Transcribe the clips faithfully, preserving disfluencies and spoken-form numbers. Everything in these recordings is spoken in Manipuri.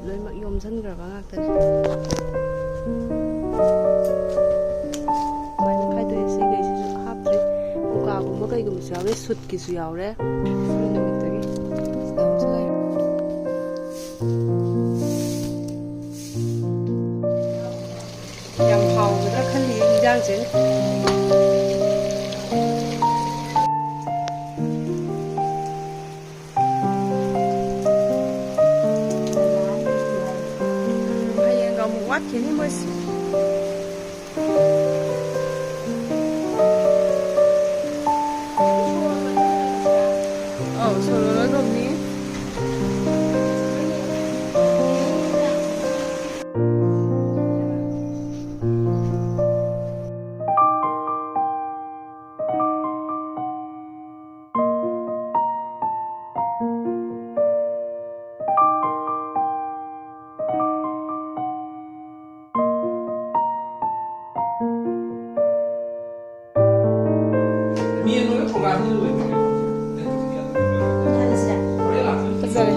ꯂꯣꯏꯅꯃꯛ ꯌꯣꯝꯁꯤꯟꯈ꯭ꯔꯕ ꯉꯥꯛꯇꯅꯦ꯫ ꯁꯨꯃꯥꯏꯅ ꯈꯥꯏꯗꯣꯛꯑꯦ꯫ ꯁꯤꯈꯩꯁꯤꯁꯨ ꯍꯥꯞꯇ꯭ꯔꯤ꯫ ꯃꯨꯀꯥꯒꯨꯝꯕ ꯀꯩꯒꯨꯝꯕꯁꯨ ꯌꯥꯎꯔꯦ, ꯁꯨꯠꯀꯤꯁꯨ ꯌꯥꯎꯔꯦ꯫ ꯅꯨꯃꯤꯠꯇꯒꯤ ꯁꯤꯗ ꯑꯃꯁꯨ ꯂꯩꯔꯦ꯫ ꯌꯥꯝ ꯍꯥꯎꯒꯗ꯭ꯔꯥ ꯈꯜꯂꯤ ꯏꯟꯖꯥꯡꯁꯦ꯫ ꯎꯝ, ꯍꯌꯦꯡꯒ ꯑꯃꯨꯛ ꯋꯥꯠꯈꯤꯅꯤ ꯃꯣꯏꯁꯦ꯫ ꯑꯧ, ꯁꯣꯂꯣ ꯂꯣꯏꯈ꯭ꯔꯕꯅꯤ꯫ ꯐꯖꯔꯦ꯫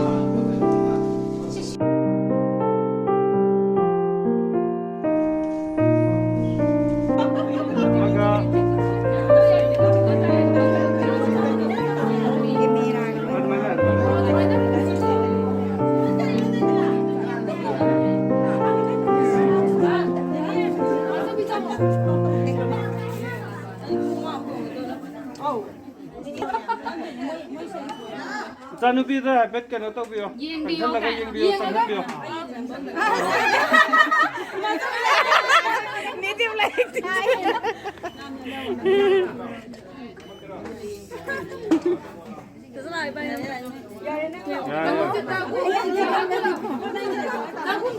ꯏꯆꯥꯅꯨꯄꯤꯗ ꯍꯥꯏꯐꯦꯠ ꯀꯩꯅꯣ ꯇꯧꯕꯤꯌꯣ꯫ ꯌꯦꯡꯕꯤꯌꯣ ꯆꯪꯁꯜꯂꯒ ꯀꯥꯏ? ꯌꯦꯡꯕꯤꯌꯣ, ꯌꯦꯡꯉꯒ ꯆꯪꯁꯟꯕꯤꯌꯣ꯫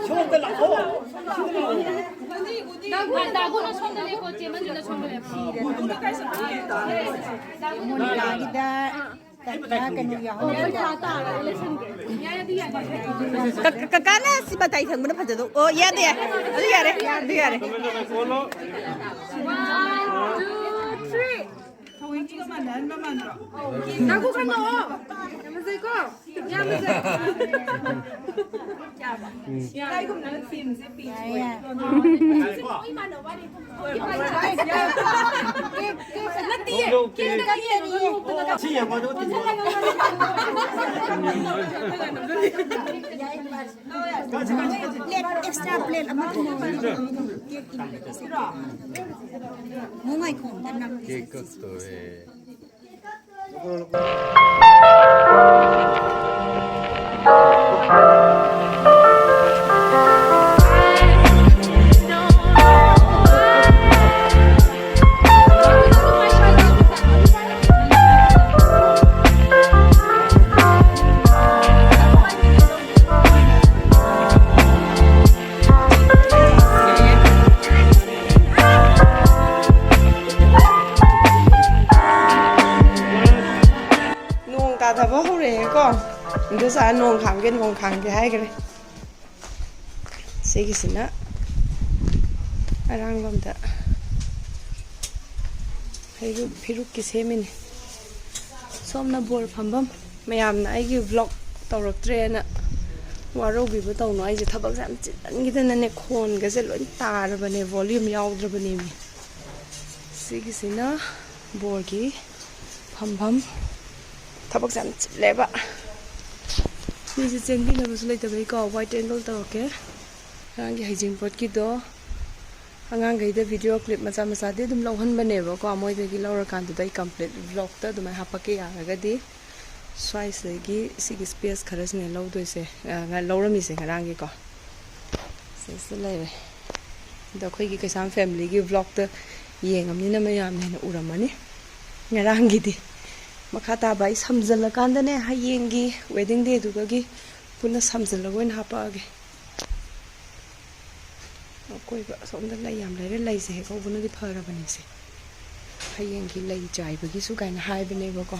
ꯁꯣꯝꯗ ꯂꯥꯛꯑꯣ꯫ ꯗꯥꯒꯨꯅ ꯁꯣꯝꯗ ꯂꯦꯞꯄꯣ, ꯆꯦ ꯃꯟꯖꯨꯅ ꯁꯣꯝꯗ ꯂꯦꯞꯄꯣ꯫ ꯃꯣꯅꯤꯀꯥꯒꯤꯗ ꯀꯩꯅꯣ ꯌꯥꯎꯍꯧꯗꯦ꯫ ꯀ-, ꯀ-, ꯀꯀꯥꯅ ꯁꯤ ꯃꯇꯥꯏ ꯊꯪꯕꯅ ꯐꯖꯗꯧ꯫ ꯑꯣ, ꯌꯥꯗꯦ, ꯌꯥꯔꯦ꯫ ꯑꯗꯨ ꯌꯥꯔꯦ, ꯑꯗꯨ ꯌꯥꯔꯦ꯫ One, two, three. ꯊꯑꯣꯏꯀꯤ ꯃꯥꯟꯅꯍꯟꯕ ꯃꯥꯟꯗ꯭ꯔꯣ? ꯉꯥꯏꯈꯣ, ꯈꯟꯗꯣꯛꯑꯣ꯫ ꯌꯥꯝ ꯐꯖꯩꯀꯣ? ꯌꯥꯝ ꯐꯖꯩ꯫ ꯎꯝ꯫ ꯌꯥꯏ, ꯌꯥꯏ꯫ ꯅꯠꯇꯤꯌꯦ꯫ ꯁꯤ ꯌꯦꯡꯉꯣ, ꯑꯗꯨꯒ ꯊꯤꯜꯂꯣ꯫ ꯄ꯭ꯂꯦꯠ, ꯑꯦꯛꯁꯇ꯭ꯔꯥ ꯄ꯭ꯂꯦꯠ ꯑꯃ ꯊꯝꯃꯣ꯫ ꯃꯣ ꯉꯥꯏꯈꯣ, ꯑꯝꯇ ꯅꯝꯒꯦ꯫ ꯀꯦꯛ ꯀꯛꯇꯣꯔꯦ꯫ ꯅꯣꯡ ꯇꯥꯊꯕ ꯍꯧꯔꯛꯑꯦꯀꯣ꯫ ꯏꯟꯗꯣꯆꯥ ꯅꯣꯡ ꯈꯥꯝꯒꯦ, ꯅꯣꯡ ꯈꯥꯝꯒꯦ ꯍꯥꯏꯈ꯭ꯔꯦ꯫ ꯁꯤꯒꯤꯁꯤꯅ ꯑꯔꯥꯡꯕꯝꯗ ꯐꯤꯔꯨꯛ, ꯐꯤꯔꯨꯛꯀꯤ ꯁꯦꯝꯃꯤꯅꯤ꯫ ꯁꯣꯝꯅ ꯕꯣꯔ ꯐꯝꯐꯝ꯫ ꯃꯌꯥꯝꯅ ꯑꯩꯒꯤ ꯕ꯭ꯂꯣꯛ ꯇꯧꯔꯛꯇ꯭ꯔꯦꯅ ꯋꯥꯔꯧꯕꯤꯕ ꯇꯧꯅꯨ꯫ ꯑꯩꯁꯦ ꯊꯕꯛꯁꯦ ꯌꯥꯝ ꯆꯤꯟꯃꯟꯈꯤꯗꯅꯅꯦ, ꯈꯣꯟꯒꯁꯦ ꯂꯣꯏ ꯇꯥꯔꯕꯅꯦ, ꯚꯣꯂ꯭ꯌꯨꯝ ꯌꯥꯎꯗ꯭ꯔꯕꯅꯦꯃꯤ꯫ ꯁꯤꯒꯤꯁꯤꯅ ꯕꯣꯔꯒꯤ ꯐꯝꯐꯝ꯫ ꯊꯕꯛꯁꯦ ꯌꯥꯝ ꯆꯤꯜꯂꯦꯕ꯫ ꯃꯤꯁꯦ ꯆꯦꯟꯕꯤꯅꯕꯁꯨ ꯂꯩꯇꯕꯩꯀꯣ, ꯋꯥꯏꯠ ꯑꯦꯡꯒꯜ ꯇꯧꯔꯛꯀꯦ꯫ ꯑꯉꯥꯡꯒꯤ ꯍꯩꯖꯤꯡꯄꯣꯠꯀꯤꯗꯣ ꯑꯉꯥꯡꯈꯩꯗ ꯚꯤꯗꯤꯑꯣ ꯀ꯭ꯂꯤꯞ ꯃꯆꯥ ꯃꯆꯥꯗꯤ ꯑꯗꯨꯝ ꯂꯧꯍꯟꯕꯅꯦꯕꯀꯣ, ꯃꯣꯏꯗꯒꯤ ꯂꯧꯔꯀꯥꯟꯗꯨꯗ ꯑꯩ ꯀꯝꯄ꯭ꯂꯤꯠ ꯕ꯭ꯂꯣꯛꯇ ꯑꯗꯨꯃꯥꯏꯅ ꯍꯥꯞꯄꯛꯀꯦ ꯌꯥꯔꯒꯗꯤ꯫ ꯁ꯭ꯋꯥꯏꯁꯤꯗꯒꯤ ꯁꯤꯒꯤ ꯁ꯭ꯄꯦꯁ ꯈꯔꯁꯤꯅꯦ ꯂꯧꯗꯣꯏꯁꯦ, ꯑ, ꯉ-, ꯂꯧꯔꯝꯃꯤꯁꯦ ꯉꯔꯥꯡꯒꯤꯀꯣ꯫ ꯁꯤꯁꯨ ꯂꯩꯔꯦ꯫ ꯑꯗꯣ ꯑꯩꯈꯣꯏꯒꯤ ꯀꯩꯁꯥꯝ ꯐꯦꯃꯤꯂꯤꯒꯤ ꯕ꯭ꯂꯣꯛꯇ ꯌꯦꯡꯉꯕꯅꯤꯅ ꯃꯌꯥꯝꯅ ꯍꯦꯟꯅ ꯎꯔꯝꯃꯅꯤ꯫ ꯉꯔꯥꯡꯒꯤꯗꯤ ꯃꯈꯥ ꯇꯥꯕ ꯑꯩ ꯁꯝꯖꯜꯂꯀꯥꯟꯗꯅꯦ, ꯍꯌꯦꯡꯒꯤ ꯋꯦꯗꯤꯡ ꯗꯦꯗꯨꯒꯒꯤ ꯄꯨꯟꯅ ꯁꯝꯖꯜꯂꯒ ꯑꯣꯏꯅ ꯍꯥꯄꯛꯑꯒꯦ꯫ ꯑꯀꯣꯏꯕ ꯑꯁꯣꯝꯗ ꯂꯩ ꯌꯥꯝ ꯂꯩꯔꯦ꯫ ꯂꯩꯁꯦ ꯍꯦꯛ ꯍꯧꯕꯅꯗꯤ ꯐꯔꯕꯅꯤꯁꯦ꯫ ꯍꯌꯦꯡꯒꯤ ꯂꯩ ꯆꯥꯏꯕꯒꯤꯁꯨ ꯀꯥꯏꯅ ꯍꯥꯏꯕꯅꯦꯕꯀꯣ꯫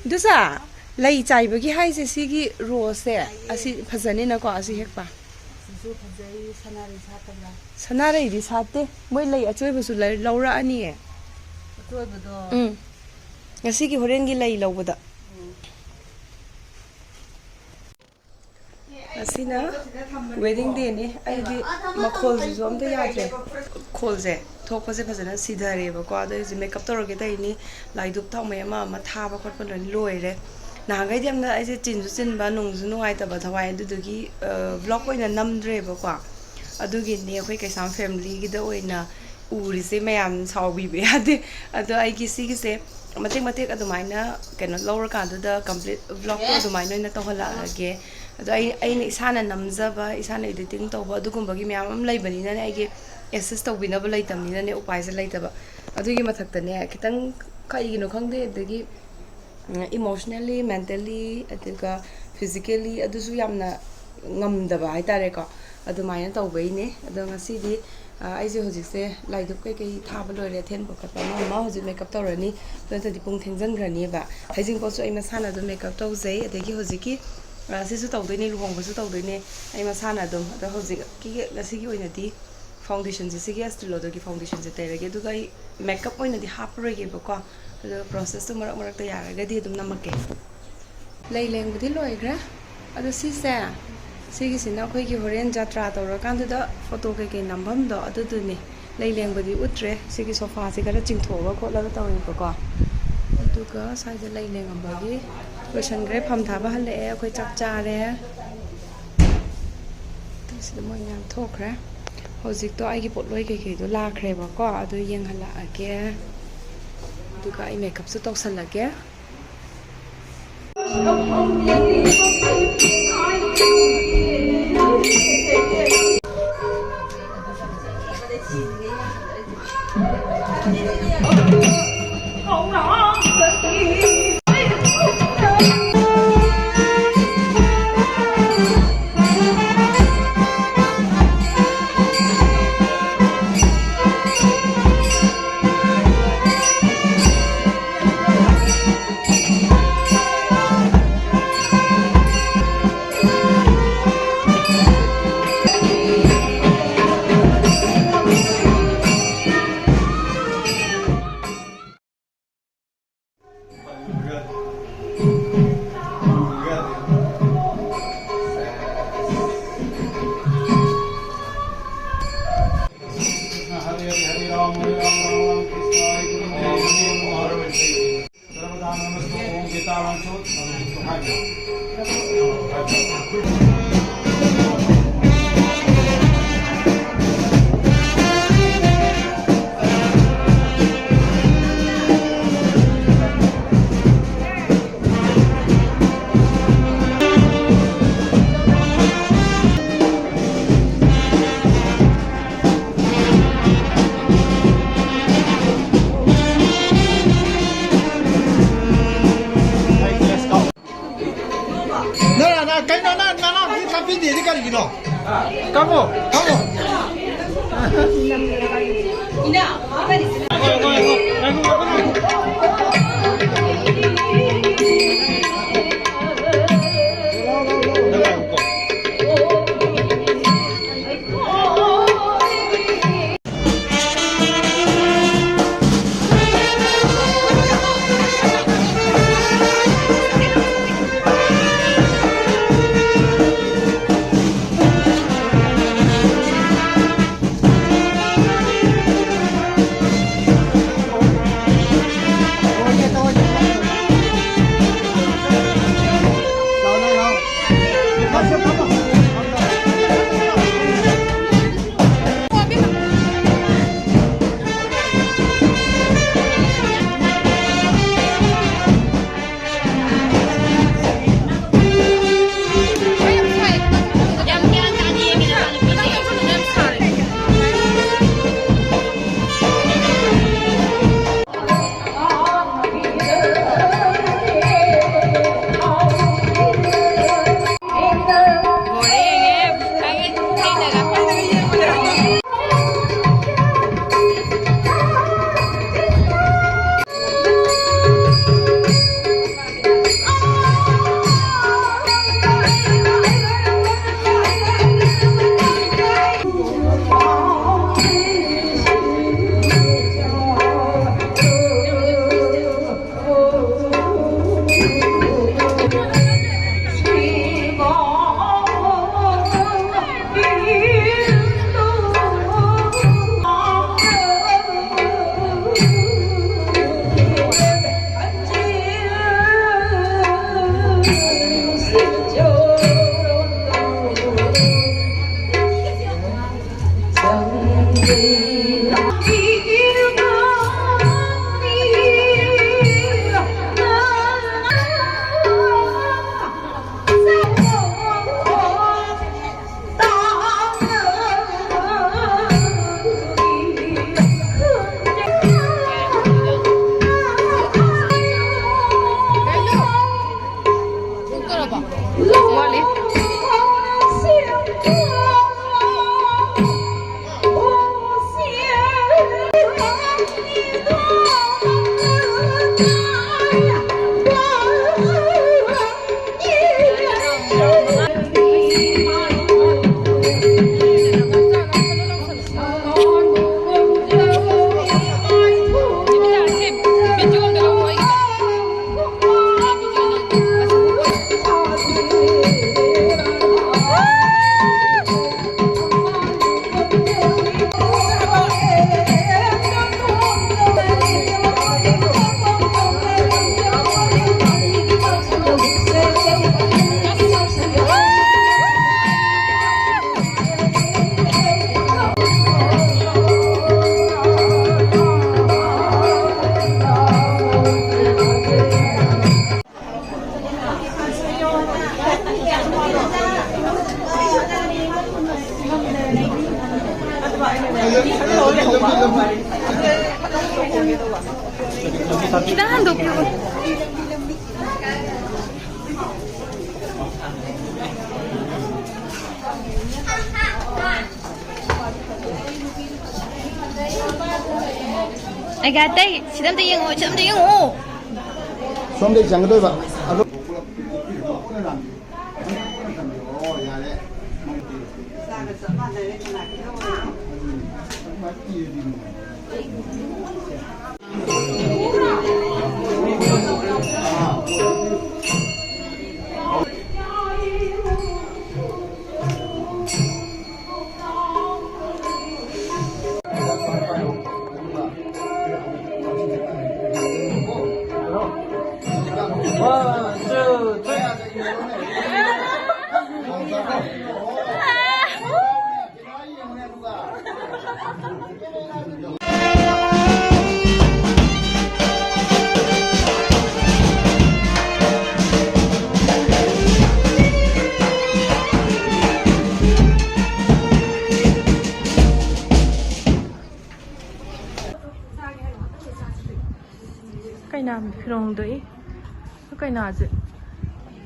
ꯑꯗꯨꯁꯥ, ꯂꯩ ꯆꯥꯏꯕꯒꯤ ꯍꯥꯏꯁꯦ ꯁꯤꯒꯤ ꯔꯣꯁꯁꯦ? ꯑꯁꯤ ꯐꯖꯅꯤꯅꯀꯣ, ꯑꯁꯤ ꯍꯦꯛꯄ꯫ ꯁꯤꯁꯨ ꯐꯖꯩ꯫ ꯁꯅꯥꯔꯩ ꯁꯥꯠꯇꯕ꯭ꯔꯥ? ꯁꯅꯥꯔꯩꯗꯤ ꯁꯥꯠꯇꯦ꯫ ꯃꯣꯏ ꯂꯩ ꯑꯆꯣꯏꯕꯁꯨ ꯂꯩ-, ꯂꯧꯔꯛꯑꯅꯤꯌꯦ꯫ ꯑꯆꯣꯏꯕꯗꯣ? ꯎꯝ꯫ ꯉꯁꯤꯒꯤ ꯍꯣꯔꯦꯟꯒꯤ ꯂꯩ ꯂꯧꯕꯗ꯫ ꯎꯝ꯫ ꯑꯁꯤꯅ wedding dayꯅꯤ꯫ ꯑꯩꯗꯤ ꯃꯈꯣꯜꯁꯤꯁꯨ ꯑꯝꯇ ꯌꯥꯗ꯭ꯔꯦ꯫ ꯈꯣꯜꯁꯦ ꯊꯣꯛꯄꯁꯦ ꯐꯖꯅ ꯁꯤꯊꯔꯦꯕꯀꯣ꯫ ꯑꯗꯣ ꯑꯩꯁꯦ ꯃꯦꯀꯞ ꯇꯧꯔꯒꯦ ꯇꯧꯔꯤꯅꯤ꯫ ꯂꯥꯏꯗꯨꯛ ꯊꯥꯎꯃꯩ ꯑꯃ ꯑꯃ ꯊꯥꯕ ꯈꯣꯠꯄ ꯂꯣꯏꯅ ꯂꯣꯏꯔꯦ꯫ ꯅꯍꯥꯟꯈꯩꯗꯤ ꯌꯥꯝꯅ ꯑꯩꯁꯦ ꯆꯤꯟꯁꯨ ꯆꯤꯟꯕ, ꯅꯨꯡꯁꯨ ꯅꯨꯡꯉꯥꯏꯇꯕ ꯊꯋꯥꯏ, ꯑꯗꯨꯗꯨꯒꯤ ꯕ꯭ꯂꯣꯛ ꯑꯣꯏꯅ ꯅꯝꯗ꯭ꯔꯦꯕꯀꯣ꯫ ꯑꯗꯨꯒꯤꯅꯦ ꯑꯩꯈꯣꯏ ꯀꯩꯁꯥꯝ ꯐꯦꯃꯤꯂꯤꯒꯤꯗ ꯑꯣꯏꯅ ꯎꯔꯤꯁꯦ ꯃꯌꯥꯝ ꯁꯥꯎꯕꯤꯕ ꯌꯥꯗꯦ꯫ ꯑꯗꯣ ꯑꯩꯒꯤ ꯁꯤꯒꯤꯁꯦ ꯃꯇꯦꯛ ꯃꯇꯦꯛ ꯑꯗꯨꯃꯥꯏꯅ ꯀꯩꯅꯣ ꯂꯧꯔꯀꯥꯟꯗꯨꯗ complete vlogꯇꯣ ꯑꯗꯨꯃꯥꯏꯅ ꯑꯣꯏꯅ ꯇꯧꯍꯜꯂꯛꯑꯒꯦ꯫ ꯑꯗꯣ ꯑꯩ, ꯑꯩꯅ ꯏꯁꯥꯅ ꯅꯝꯖꯕ, ꯏꯁꯥꯅ editing ꯇꯧꯕ ꯑꯗꯨꯒꯨꯝꯕꯒꯤ ꯃꯌꯥꯝ ꯑꯃ ꯂꯩꯕꯅꯤꯅꯅꯦ, ꯑꯩꯒꯤ assist ꯇꯧꯕꯤꯅꯕ ꯂꯩꯇꯕꯅꯤꯅꯅꯦ, ꯎꯄꯥꯏꯁꯦ ꯂꯩꯇꯕ꯫ ꯑꯗꯨꯒꯤ ꯃꯊꯛꯇꯅꯦ, ꯈꯤꯇꯪ ꯀꯩꯒꯤꯅꯣ ꯈꯪꯗꯦ, ꯑꯗꯒꯤ emotionally, mentally, ꯑꯗꯨꯒ physically ꯑꯗꯨꯁꯨ ꯌꯥꯝꯅ ꯉꯝꯗꯕ ꯍꯥꯏꯇꯥꯔꯦꯀꯣ꯫ ꯑꯗꯨꯃꯥꯏꯅ ꯇꯧꯕꯩꯅꯦ꯫ ꯑꯗꯣ ꯉꯁꯤꯗꯤ ꯑ, ꯑꯩꯁꯦ ꯍꯧꯖꯤꯛꯁꯦ ꯂꯥꯏꯗꯨꯛ ꯀꯩꯀꯩ ꯊꯥꯕ ꯂꯣꯏꯔꯦ, ꯑꯊꯦꯟꯕ ꯈꯣꯠꯄ ꯑꯃ ꯑꯃ, ꯍꯧꯖꯤꯛ ꯃꯦꯀꯞ ꯇꯧꯔꯅꯤ꯫ ꯑꯗꯨ ꯅꯠꯇ꯭ꯔꯗꯤ ꯄꯨꯡ ꯊꯦꯡꯖꯤꯟꯈ꯭ꯔꯅꯤꯕ꯫ ꯍꯩꯖꯤꯡꯄꯣꯠꯁꯨ ꯑꯩ ꯃꯁꯥꯅ ꯑꯗꯨꯝ ꯃꯦꯀꯞ ꯇꯧꯖꯩ꯫ ꯑꯗꯒꯤ ꯍꯧꯖꯤꯛꯀꯤ, ꯑ, ꯁꯤꯁꯨ ꯇꯧꯗꯣꯏꯅꯦ, ꯂꯨꯍꯣꯡꯕꯁꯨ ꯇꯧꯗꯣꯏꯅꯦ ꯑꯩ ꯃꯁꯥꯅ ꯑꯗꯨꯝ꯫ ꯑꯗꯣ ꯍꯧꯖꯤꯛꯀꯤ, ꯉꯁꯤꯒꯤ ꯑꯣꯏꯅꯗꯤ foundationꯁꯦ, ꯁꯤꯒꯤ Estee Lauderꯒꯤ foundationꯁꯦ ꯇꯩꯔꯒꯦ꯫ ꯑꯗꯨꯒ ꯑꯩ ꯃꯦꯀꯞ ꯑꯣꯏꯅꯗꯤ ꯍꯥꯞꯄꯔꯣꯏꯒꯦꯕꯀꯣ꯫ ꯑꯗꯣ processꯇꯣ ꯃꯔꯛ ꯃꯔꯛꯇ ꯌꯥꯔꯒꯗꯤ ꯑꯗꯨꯝ ꯅꯝꯃꯛꯀꯦ꯫ ꯂꯩ ꯂꯦꯡꯕꯗꯤ ꯂꯣꯏꯈ꯭ꯔꯦ꯫ ꯑꯗꯣ ꯁꯤꯁꯦ, ꯁꯤꯒꯤꯁꯤꯅ ꯑꯩꯈꯣꯏꯒꯤ ꯍꯣꯔꯦꯟ ꯖꯇ꯭ꯔꯥ ꯇꯧꯔꯀꯥꯟꯗꯨꯗ ꯐꯣꯇꯣ ꯀꯩꯀꯩ ꯅꯝꯐꯝꯗꯣ ꯑꯗꯨꯗꯨꯅꯦ꯫ ꯂꯩ ꯂꯦꯡꯕꯗꯤ ꯎꯠꯇ꯭ꯔꯦ꯫ ꯁꯤꯒꯤ ꯁꯣꯐꯥꯁꯦ ꯈꯔ ꯆꯤꯡꯊꯣꯛꯑꯒ ꯈꯣꯠꯂꯒ ꯇꯧꯋꯦꯕꯀꯣ꯫ ꯑꯗꯨꯒ ꯁ꯭ꯋꯥꯏꯗ ꯂꯩ ꯂꯦꯡꯉꯝꯕꯒꯤ ꯂꯣꯏꯁꯟꯈ꯭ꯔꯦ꯫ ꯐꯝ ꯊꯥꯕ ꯍꯜꯂꯛꯑꯦ꯫ ꯑꯩꯈꯣꯏ ꯆꯥꯛ ꯆꯥꯔꯦ꯫ ꯁꯤꯗ ꯃꯣꯏ ꯃꯌꯥꯝ ꯊꯣꯛꯈ꯭ꯔꯦ꯫ ꯍꯧꯖꯤꯛꯇꯣ ꯑꯩꯒꯤ ꯄꯣꯠꯂꯣꯏ ꯀꯩꯀꯩꯗꯣ ꯂꯥꯛꯈ꯭ꯔꯦꯕꯀꯣ꯫ ꯑꯗꯨ ꯌꯦꯡꯍꯜꯂꯛꯑꯒꯦ꯫ ꯑꯗꯨꯒ ꯑꯩ ꯃꯦꯀꯞꯁꯨ ꯇꯧꯁꯜꯂꯒꯦ꯫ ꯀꯥꯞꯄꯤꯗꯦꯗꯤ ꯀꯔꯤꯒꯤꯅꯣ? ꯀꯥꯞꯄꯣ, ꯀꯥꯞꯄꯣ꯫ ꯈꯤꯇꯪ ꯍꯟꯗꯣꯛꯄꯤꯌꯨ꯫ ꯑꯩꯒ ꯑꯇꯩ ꯁꯤꯗ ꯑꯝꯇ ꯌꯦꯡꯉꯣ, ꯁꯤꯗ ꯑꯝꯇ ꯌꯦꯡꯉꯣ꯫ ꯁꯣꯝꯗꯩ ꯆꯪꯒꯗꯣꯏꯕ꯫ ꯑꯗꯣ One, two, three. ꯀꯩꯅꯥ ꯐꯤꯔꯣꯟꯗꯣ ꯏ꯫ ꯀꯩꯅꯥꯁꯦ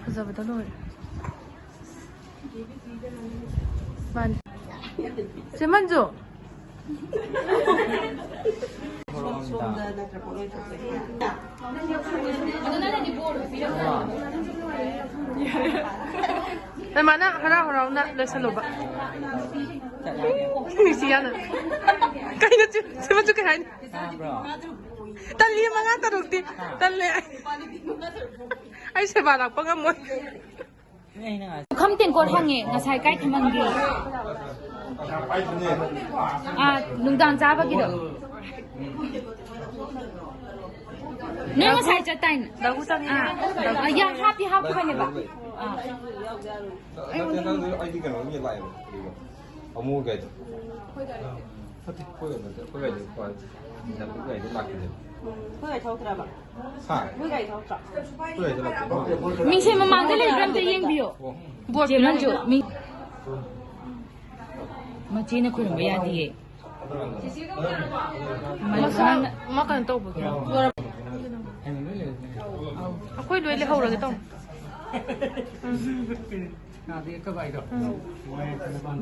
ꯐꯖꯕꯗ ꯂꯣꯏꯔꯦ꯫ ꯃꯥꯅꯤ꯫ ꯆꯦ ꯃꯟꯖꯨ꯫ ꯅꯃꯥꯅ ꯍꯔꯥꯎ ꯍꯔꯥꯎꯅ ꯂꯣꯏꯁꯜꯂꯨꯕ꯫ ꯅꯨꯡꯁꯤ ꯌꯥꯅ꯫ ꯀꯩꯅꯣ ꯆꯦ-, ꯆꯦ ꯃꯟꯖꯨ ꯀꯩ ꯍꯥꯏꯅꯤ? ꯇꯥꯕ꯭ꯔꯣ? ꯇꯜꯂꯤ, ꯃꯉꯥ ꯇꯔꯨꯛꯇꯤ꯫ ꯇꯜꯂꯦ꯫ ꯑꯩ ꯁꯦꯕꯥ ꯂꯥꯛꯄ ꯉꯝꯃꯣꯏ꯫ ꯄꯨꯈꯝ ꯇꯦꯡꯀꯣꯠ ꯍꯪꯉꯦ ꯉꯁꯥꯏ ꯀꯥꯏ ꯊꯝꯃꯝꯒꯦ? ꯑꯥ, ꯅꯨꯡꯗꯥꯡ ꯆꯥꯕꯒꯤꯗꯣ꯫ ꯅꯣꯏ ꯉꯁꯥꯏ ꯆꯠꯇꯥꯏꯅꯦ? ꯗꯥꯒꯨ ꯆꯪꯉꯦ꯫ ꯑꯥ, ꯑꯥ, ꯌꯥ, ꯍꯥꯞꯇꯤ ꯍꯥꯞꯈꯤꯕꯅꯦꯕ꯫ ꯑꯥ꯫ ꯑꯩꯉꯣꯟꯗ ꯅꯠꯇꯦ, ꯅꯪ ꯑꯩꯗꯤ ꯀꯩꯅꯣꯒꯤ ꯂꯥꯛꯑꯦꯕ, ꯀꯔꯤꯕ? ꯑꯃꯨꯛ ꯒꯥꯔꯤꯗꯣ꯫ ꯅꯠꯇꯦ, ꯑꯩꯈꯣꯏ ꯒꯥꯔꯤꯗꯣ, ꯑꯩꯈꯣꯏ ꯒꯥꯔꯤꯗꯣ ꯂꯥꯛꯈꯤꯗꯦꯕ꯫ ꯎꯝ, ꯑꯩꯈꯣꯏ ꯒꯥꯔꯤ ꯊꯧꯔꯛꯇ꯭ꯔꯕ? ꯍꯥ? ꯑꯩꯈꯣꯏ ꯒꯥꯔꯤ ꯊꯧꯔꯛꯇ꯭ꯔꯣ? ꯑꯩꯈꯣꯏ ꯒꯥꯔꯤꯗꯣ ꯂꯥꯛꯇꯦ꯫ ꯃꯤꯡꯁꯦꯜ ꯃꯃꯥꯡꯗ ꯂꯩꯕ꯭ꯔꯥ ꯑꯝꯇ ꯌꯦꯡꯕꯤꯌꯣ꯫ ꯕꯣꯔꯗ ꯆꯦ ꯃꯟꯖꯨ, ꯃꯤ-, ꯃꯆꯦꯅ ꯈꯨꯔꯨꯝꯕ ꯌꯥꯗꯤꯌꯦ꯫ ꯃꯁꯥ ꯃꯥ ꯀꯩꯅꯣ ꯇꯧꯕꯒꯤ꯫ ꯑꯩꯈꯣꯏ ꯂꯣꯏ ꯂꯩꯍꯧꯔꯒꯦ ꯇꯧ꯫ ꯎꯝ꯫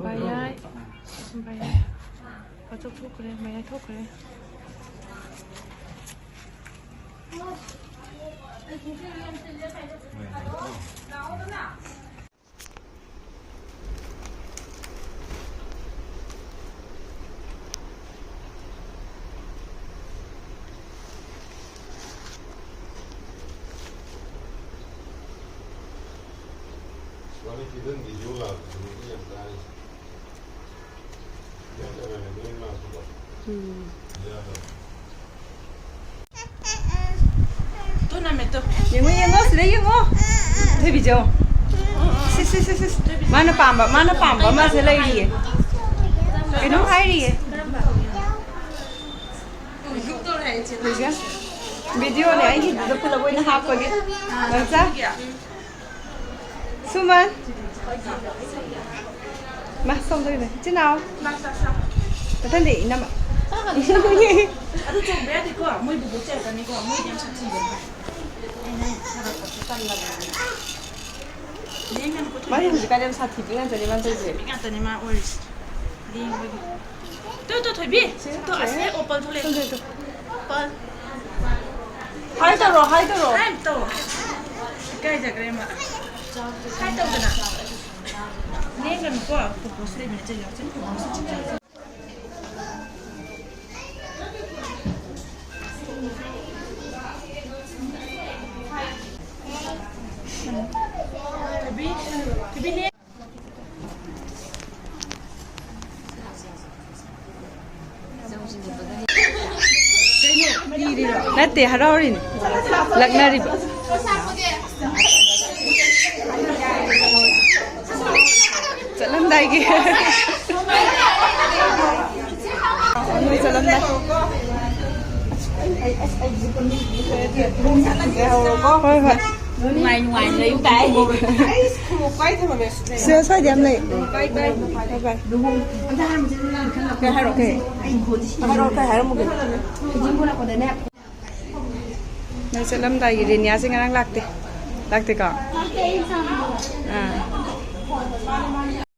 ꯚꯌꯥꯏ꯫ ꯚꯌꯥꯏ꯫ ꯋꯥꯆꯞ ꯊꯣꯛꯈ꯭ꯔꯦ, ꯚꯌꯥꯏ ꯊꯣꯛꯈ꯭ꯔꯦ꯫ ꯎꯝ꯫ ꯌꯦꯡꯉꯣ, ꯌꯦꯡꯉꯣ, ꯁꯤꯗ ꯌꯦꯡꯉꯣ꯫ ꯊꯣꯏꯕꯤꯁꯦ ꯌꯦꯡꯉꯣ꯫ ꯁꯤ, ꯁꯤ, ꯁꯤ, ꯁꯤ, ꯁꯤ꯫ ꯃꯥꯅ ꯄꯥꯝꯕ, ꯃꯥꯅ ꯄꯥꯝꯕ ꯑꯃꯁꯦ ꯂꯩꯔꯤꯌꯦ꯫ ꯀꯩꯅꯣꯝ ꯍꯥꯏꯔꯤꯌꯦ꯫ ꯊꯣꯏꯕꯤꯁꯦ꯫ ꯚꯤꯗꯤꯑꯣꯅꯦ ꯑꯩꯒꯤꯗꯨꯗ ꯄꯨꯂꯞ ꯑꯣꯏꯅ ꯍꯥꯞꯄꯒꯦ꯫ ꯅꯪꯁꯦ꯫ ꯁꯨꯃꯟ꯫ ꯃꯥ ꯁꯣꯝꯗ ꯑꯣꯏꯅ꯫ ꯏꯆꯤꯟ ꯏꯅꯥꯎ꯫ ꯃꯊꯪꯗꯤ ꯏꯅꯝꯃ꯫ ꯑꯗꯨ ꯆꯣꯡꯕ ꯌꯥꯗꯦꯀꯣ, ꯃꯣꯏ ꯕꯨꯕꯣꯛ ꯆꯩꯔꯛꯀꯅꯤꯀꯣ, ꯃꯣꯏꯗꯤ ꯌꯥꯝ ꯁꯥꯊꯤꯕꯅꯦ꯫ ꯑꯩꯅ ꯁꯥꯟꯅꯄꯣꯠꯁꯦ ꯇꯜꯂꯕꯅꯦ꯫ ꯂꯦꯡꯒꯅꯨꯀꯣ, ꯃꯥꯗꯤ ꯍꯧꯖꯤꯛꯀꯥꯟꯗꯤ ꯌꯥꯝ ꯁꯥꯊꯤꯕꯤ ꯉꯥꯛꯇꯅꯦ ꯃꯥꯅ ꯇꯧꯔꯤꯁꯦ꯫ ꯁꯥꯊꯤꯕꯤ ꯉꯥꯛꯇꯅꯦ ꯃꯥ ꯑꯣꯏꯔꯤꯁꯦ꯫ ꯂꯦꯡꯕꯒꯤ꯫ ꯇꯨ, ꯇꯨ, ꯊꯣꯏꯕꯤ꯫ ꯁꯤ ꯇꯨ, ꯊꯣꯛꯑꯦ꯫ ꯑꯁꯤꯗ ꯑꯣꯄꯜ ꯊꯣꯛꯂꯛꯑꯦ꯫ ꯊꯣꯛꯂꯛꯑꯦ, ꯇꯨ꯫ ꯑꯣꯄꯜ꯫ ꯍꯥꯏ ꯇꯧꯔꯣ, ꯍꯥꯏ ꯇꯧꯔꯣ꯫ ꯍꯥꯏ ꯇꯧ꯫ ꯏꯀꯥꯏꯖꯈ꯭ꯔꯦ ꯃꯥ꯫ ꯍꯥꯏ ꯇꯧꯗꯅ꯫ ꯂꯦꯡꯒꯅꯨꯀꯣ꯫ ꯄꯨꯄꯨꯁꯨ ꯂꯩꯕꯅꯦ, ꯆꯩ ꯌꯥꯎꯁꯦ꯫ ꯄꯨꯄꯨꯁꯨ ꯆꯤꯛꯆꯁꯦ꯫ ꯊꯣꯏꯕꯤ, ꯊꯣꯏꯕꯤ, ꯂꯦꯡ꯫ ꯅꯠꯇꯦ, ꯍꯔꯥꯎꯔꯤꯅꯦ꯫ ꯂꯛꯅꯔꯤꯕ꯫ ꯆꯠꯂꯝꯗꯥꯏꯒꯤ꯫ ꯅꯣꯏ ꯆꯠꯂꯝꯗꯥꯏ꯫ ꯍꯣꯏ, ꯍꯣꯏ꯫ ꯅꯨꯡꯉꯥꯏ ꯅꯨꯡꯉꯥꯏꯅ ꯂꯩꯌꯨ ꯀꯥꯏ꯫ ꯁꯤ ꯁ꯭ꯋꯥꯏꯗ ꯌꯥꯝ ꯂꯩ꯫ ꯕꯥꯏ ꯕꯥꯏ꯫ ꯀꯩ ꯍꯥꯏꯔꯣ? ꯀꯩ? ꯍꯥꯏꯔꯣ, ꯀꯩ ꯍꯥꯏꯔꯝꯃꯨꯒꯦ? ꯅꯪ ꯆꯠꯂꯝꯗꯥꯏꯒꯤ ꯔꯦꯅꯤꯌꯥꯁꯦ ꯉꯔꯥꯡ ꯂꯥꯛꯇꯦ꯫ ꯂꯥꯛꯇꯦꯀꯣ? ꯑꯥ꯫